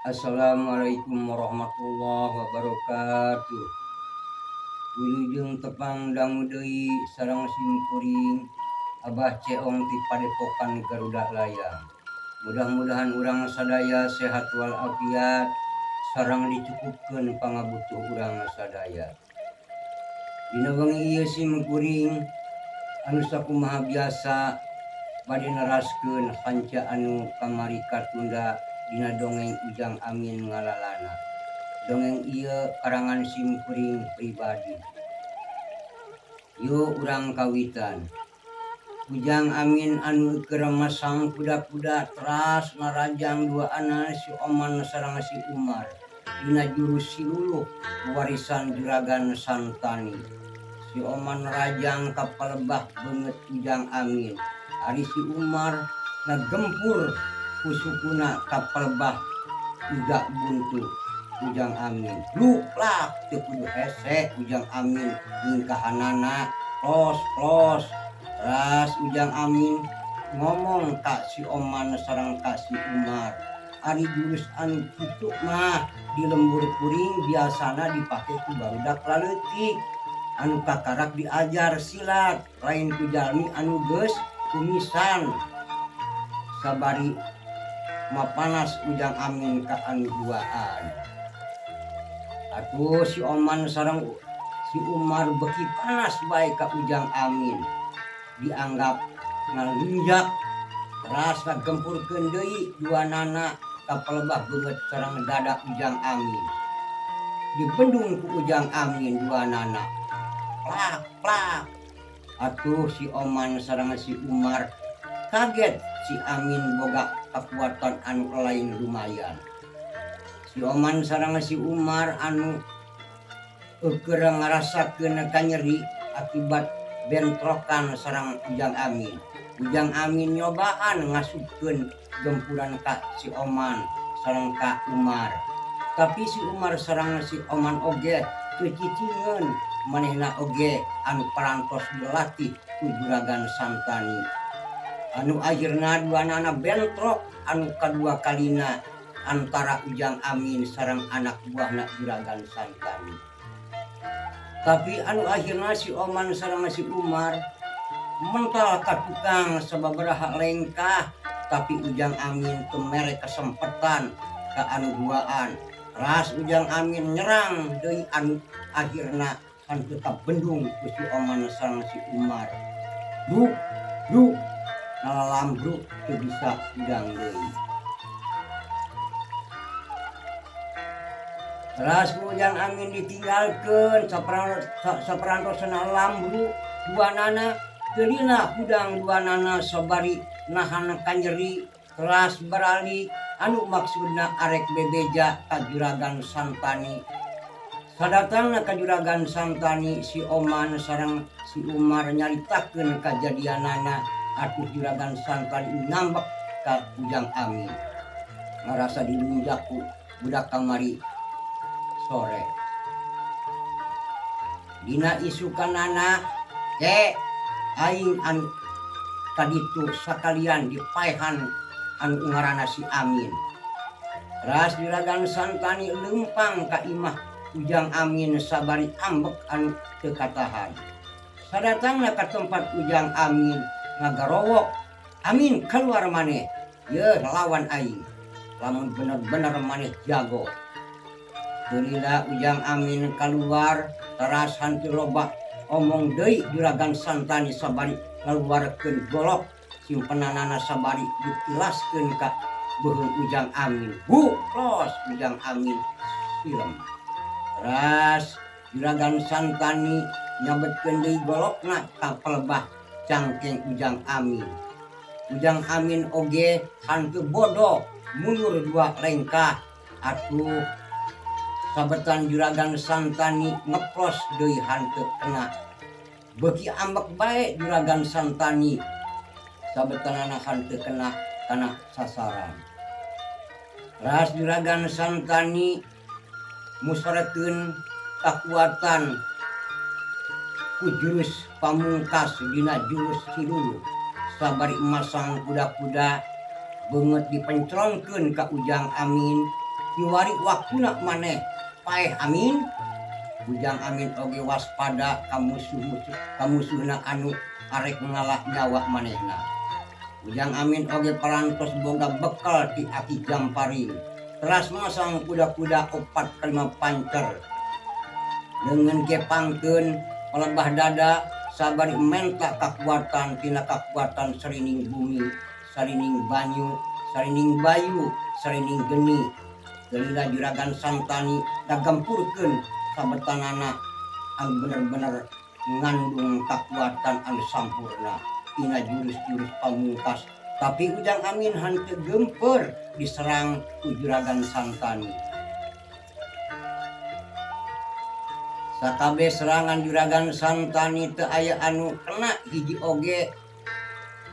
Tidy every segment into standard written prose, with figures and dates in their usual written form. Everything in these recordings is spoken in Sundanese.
Assalamualaikum warahmatullahi wabarakatuh. Wilujeng tepang dangu deui sareng simkuring Abah Ceong ti Padepokan Garuda Layang. Mudah-mudahan urang sadaya sehat walafiat sareng dicukupkeun pangabutuh urang sadaya. Dina wengi ieu simkuring anu sakumaha biasa bade neraskeun hanca anu kamari katunda dina dongeng Ujang Amin Ngalalana. Dongeng ieu karangan simkuring pribadi. Yuk urang kawitan. Ujang Amin anu keur masang kuda-kuda teras narajang duanana si Oman sareng si Umar dina jurus Siluluh warisan Juragan Santani. Si Oman rajang ka palebah beungeut Ujang Amin, ari si Umar ngagempur ku sukuna ka palebah iga buntu Ujang Amin. Luplak teu kudu hese Ujang Amin nyingkahanana plos plos. Teras Ujang Amin ngomong ka si Oman sareng ka si Umar, ari jurus anu kitu mah di lembur kuring biasana dipake ku barudak laleutik anu kakarak diajar silat, lain ku jalmi anu geus kumisan. Sabari mapanas Ujang Amin ka anu duaan. Atuh si Oman sareng si Umar beuki panas bae ka Ujang Amin, dianggap ngalunjak. Teras ngagempurkeun deui duanana ka palebah beungeut sareng dada Ujang Amin. Dibendung ku Ujang Amin duanana, plak plak. Atuh si Oman sareng si Umar kaget si Amin boga kekuatan anu lain lumayan. Si Oman sareng si Umar anu keur ngarasakeun kanyeri akibat bentrokan sareng Ujang Amin. Ujang Amin nyobaan ngasupkeun gempuran ka si Oman sareng ka Umar, tapi si Umar sareng si Oman oge teu cicingeun, manehna oge anu parantos dilatih ku Juragan Santani. Anu akhirna duanana bentrok anu kadua kalina antara Ujang Amin sareng anak buahna Juragan Santani. Tapi anu akhirna si Oman sareng si Umar mental ka tukang sababaraha lengkah, tapi Ujang Amin teu mere kesempatan ka anu duaan. Ras Ujang Amin nyerang deui anu akhirna henteu kabendung ku si Oman sareng si Umar. Duk duk ngalalambruk teu bisa hudang deui. Teras ku Ujang Amin ditinggalkeun saperantosna lambru duanana, teu lila hudang duanana sabari nahan kanyeri. Teras baralik anu maksudna arek bebeja ka Juragan Santani. Sadatangna ka Juragan Santani, si Oman sareng si Umar nyaritakeun kajadianana. Atuh Juragan Santani ngambek ka Ujang Amin ngarasa dilunjak ku budak kamari sore. Dina isukanana ke aing anu kaditu sakalian dipaehan anu ngaranna si Amin. Ras Juragan Santani leumpang ka imah Ujang Amin sabari ambek anu teu katahan. Sadatangna ka tempat Ujang Amin ngagarowok, "Amin, keluar maneh, yeuh lawan aing lamun bener-bener maneh jago." Teu lila Ujang Amin keluar. Teras henteu loba omong deui Juragan Santani sabari ngaluarkeun golok simpenanana sabari ditilaskeun ka beuheung Ujang Amin. Bu los Ujang Amin silem. Teras Juragan Santani nyabetkeun deui golokna ka palebah cangkeng Ujang Amin. Ujang Amin oge henteu bodoh, mundur dua lengkah. Atuh sabetan Juragan Santani ngeplos deui henteu kena. Beuki ambek bae Juragan Santani sabetanana henteu kena kana sasaran. Ras Juragan Santani musarekeun kakuatan ku jurus pamungkas dina jurus Siluluh sabari masang kuda-kuda, beungeut dipencrongkeun ka Ujang Amin. Kiwari waktuna maneh paeh Amin. Ujang Amin oge waspada ka musuh-musuh, ka musuhna anu arek ngala nyawa manehna. Ujang Amin oge parantos boga bekal ti Aki Jamparing. Teras masang kuda-kuda opat kalima pancer. Leungeun kepangkeun palebah dada sabari menta kakuatan tina kakuatan sarining bumi, sarining banyu, sarining bayu, sarining geni. Geulila Juragan Santani ngagempurkeun sabetanana anu bener-bener ngandung kakuatan anu sampurna tina jurus-jurus pamungkas, tapi Ujang Amin henteu geumpeur diserang ku Juragan Santani. Sakabeh serangan Juragan Santani teu aya anu kena hiji oge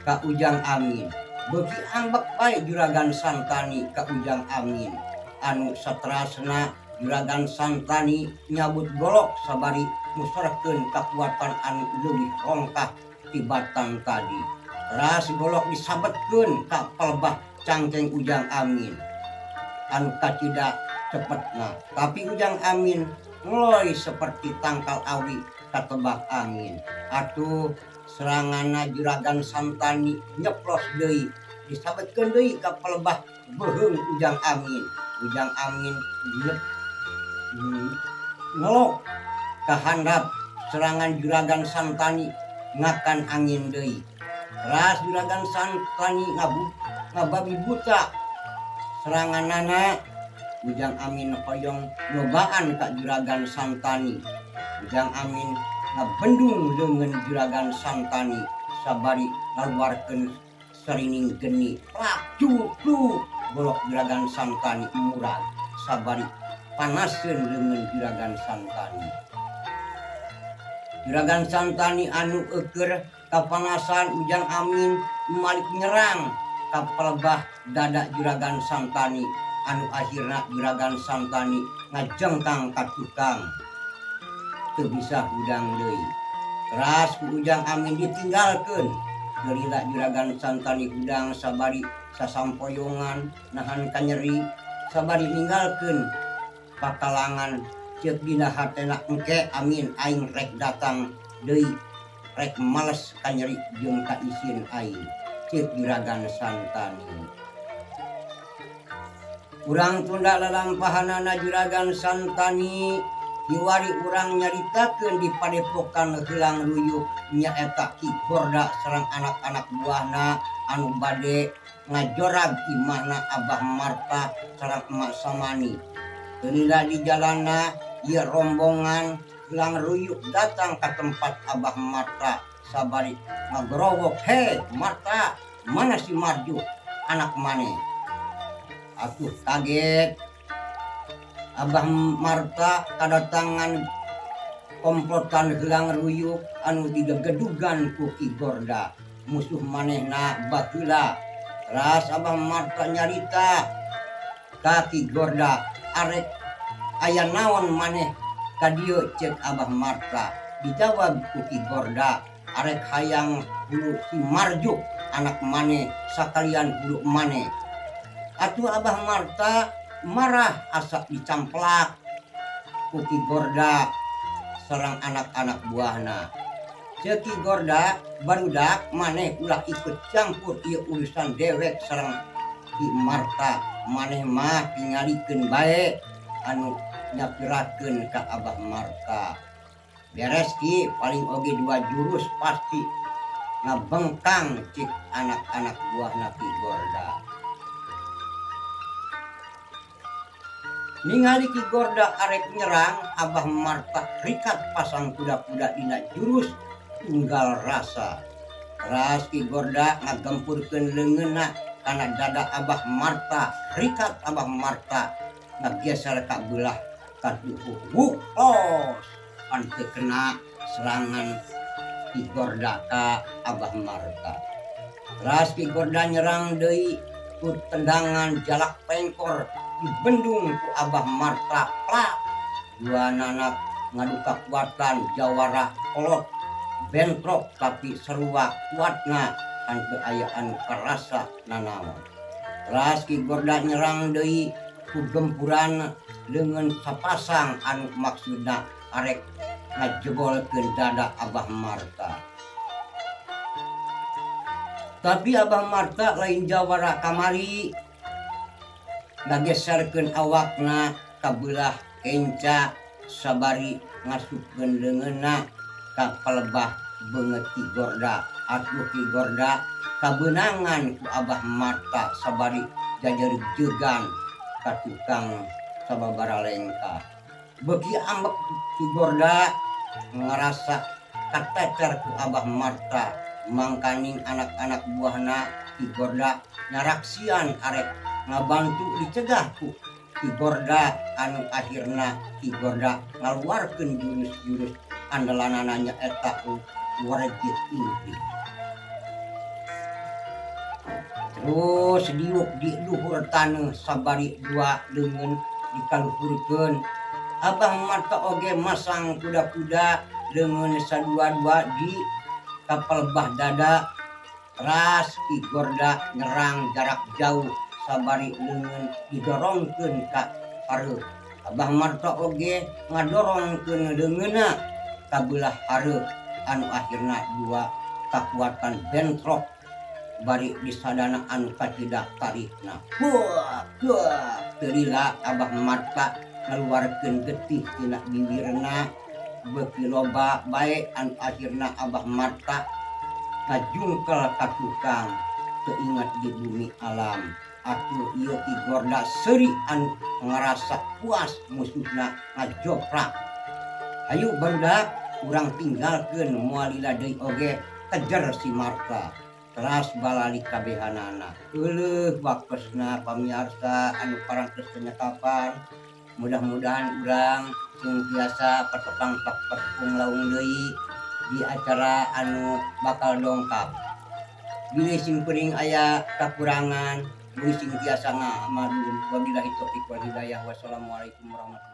ka Ujang Amin. Beuki ambek bae Juragan Santani ka Ujang Amin. Anu saterasna Juragan Santani nyabut golok sabari musorkeun kakuatan anu leuwih rongkah tibatan tadi. Teras golok disabetkeun ka palebah cangkeng Ujang Amin anu kacida cepetna, tapi Ujang Amin ngeloy seperti tangkal awi katebak angin. Atuh seranganna Juragan Santani nyeplos deui, disabetkeun deui ka palebah beuheung Ujang Amin. Ujang Amin ngelok ka handap, serangan Juragan Santani ngakan angin deui. Teras Juragan Santani ngababi buta seranganana. Ujang Amin hoyong nyobaan ka Juragan Santani. Ujang Amin ngabendung leungeun Juragan Santani sabari ngaluarkeun sarining geni. Plak cupluk, golok Juragan Santani murag sabari panaskeun leungeun Juragan Santani. Juragan Santani anu eueur kapanasan, Ujang Amin malik nyerang ka palebah dada Juragan Santani, anu akhirna Juragan Santani ngajengkang ka tukang, teu bisa hudang deui. Teras ku Ujang Amin ditinggalkeun. Geulila Juragan Santani hudang sabari sasampoyongan nahan kanyeri sabari ninggalkeun pakalangan. Ceuk dina hatena, "Engke Amin, aing rek datang deui, rek males kanyeri jeung kaisin aing," ceuk Juragan Santani. Urang tunda lalampahanana Juragan Santani. Kiwari urang nyaritakeun di padepokan Heulang Ruyuk, nyaeta Ki Gorda sareng anak-anak buahna anu bade ngajorag imahna Abah Marta sareng Emak Samani. Geulila di jalanna ieu rombongan Heulang Ruyuk datang ka tempat Abah Marta sabari ngagrowok, "He Marta, mana si Marjuk anak maneh?" Atuh kaget Abah Marta kadatangan komplotan Heulang Ruyuk anu digegedugan ku Ki Gorda, musuh manehna baheula. Teras Abah Marta nyarita ka Ki Gorda, "Arek aya naon maneh ka dieu?" ceuk Abah Marta. Dijawab ku Ki Gorda, "Arek hayang hulu si Marjuk anak maneh sakalian hulu maneh." Atuh Abah Marta marah, asa dicamplak ku Ki Gorda sareng anak-anak buahna. Ceuk Ki Gorda, "Barudak, maneh ulah ikut campur, ieu urusan dewek sareng Ki Marta. Maneh mah tingalikeun bae anu nyapirakeun ka Abah Marta. Beres Ki, paling oge dua jurus pasti ngabengkang," cik anak-anak buahna Ki Gorda. Ningali Ki Gorda arek nyerang, Abah Marta rikat pasang kuda-kuda dina jurus tunggal rasa. Teras Ki Gorda ngagempurkeun leungeunna kana dada Abah Marta, rikat Abah Marta ngageser ka beulah katuhu. Wuk los, pan teu kena serangan Ki Gorda ka Abah Marta. Teras Ki Gorda nyerang deui ku tendangan jalak pengkor, dibendung ku Abah Marta, plak. Dua nanak ngadu kakuatan jawara kolot bentrok, tapi sarua kuatna, henteu aya anu karasa nanaon. Teras Ki Gorda nyerang deui. Ku gempuran leungeun sapasang anu maksudna arek ngajebolkeun dada Abah Marta. Tapi Abah Marta lain jawara kamari, ngageserkeun awakna ka beulah kenca sabari ngasupkeun leungeunna ka palebah beungeut Ki Gorda. Atuh Ki Gorda kabeunangan ku Abah Marta sabari jajarjegan ka tukang sababara lengkah. Beuki ambek Ki Gorda ngarasa kateter ku Abah Marta, mangkaning anak-anak buahna Ki Gorda nyaraksian arek ngabantu dicegah ku Ki Gorda, anu akhirna Ki Gorda ngaluarkeun jurus-jurus andalanana, nyaeta Warjit Ingkrik. Terus diuk di luhur taneuh sabari dua leungeun dikaluhurkeun. Abah Marta oge masang kuda-kuda, leungeun sadua-dua di kapalebah dada. Ras Ki Gorda nyerang jarak jauh sabari leungeun didorongkeun ka hareup. Abah Marta oge ngadorongkeun leungeunna ka beulah hareup, anu akhirna dua kakuatan bentrok bari disadana anu kacida tarikna. Wah, wah, teu lila Abah Marta ngaluarkeun getih tina bibirna beuki loba bae, anu akhirna Abah Marta ngajungkel ka tukang teu inget di bumi alam. Atuh ieu Ki Gorda seuri anu ngarasa puas musuhna ngajoprak. Hayu barudak, urang tinggalkeun, moal lila deui oge kejar si Marta. Teras balalik kabehanana. Euleuh waktosna, pamiarsa anu parantos teu nyakapan. Mudah-mudahan urang sing tiasa patepang patepung laung deui di acara anu bakal dongkap. Bilih simkuring aya kakurangan, mugi sing tiasa ngamadul. Wabillahi taufik wal hidayah. Wassalamualaikum warahmatullahi.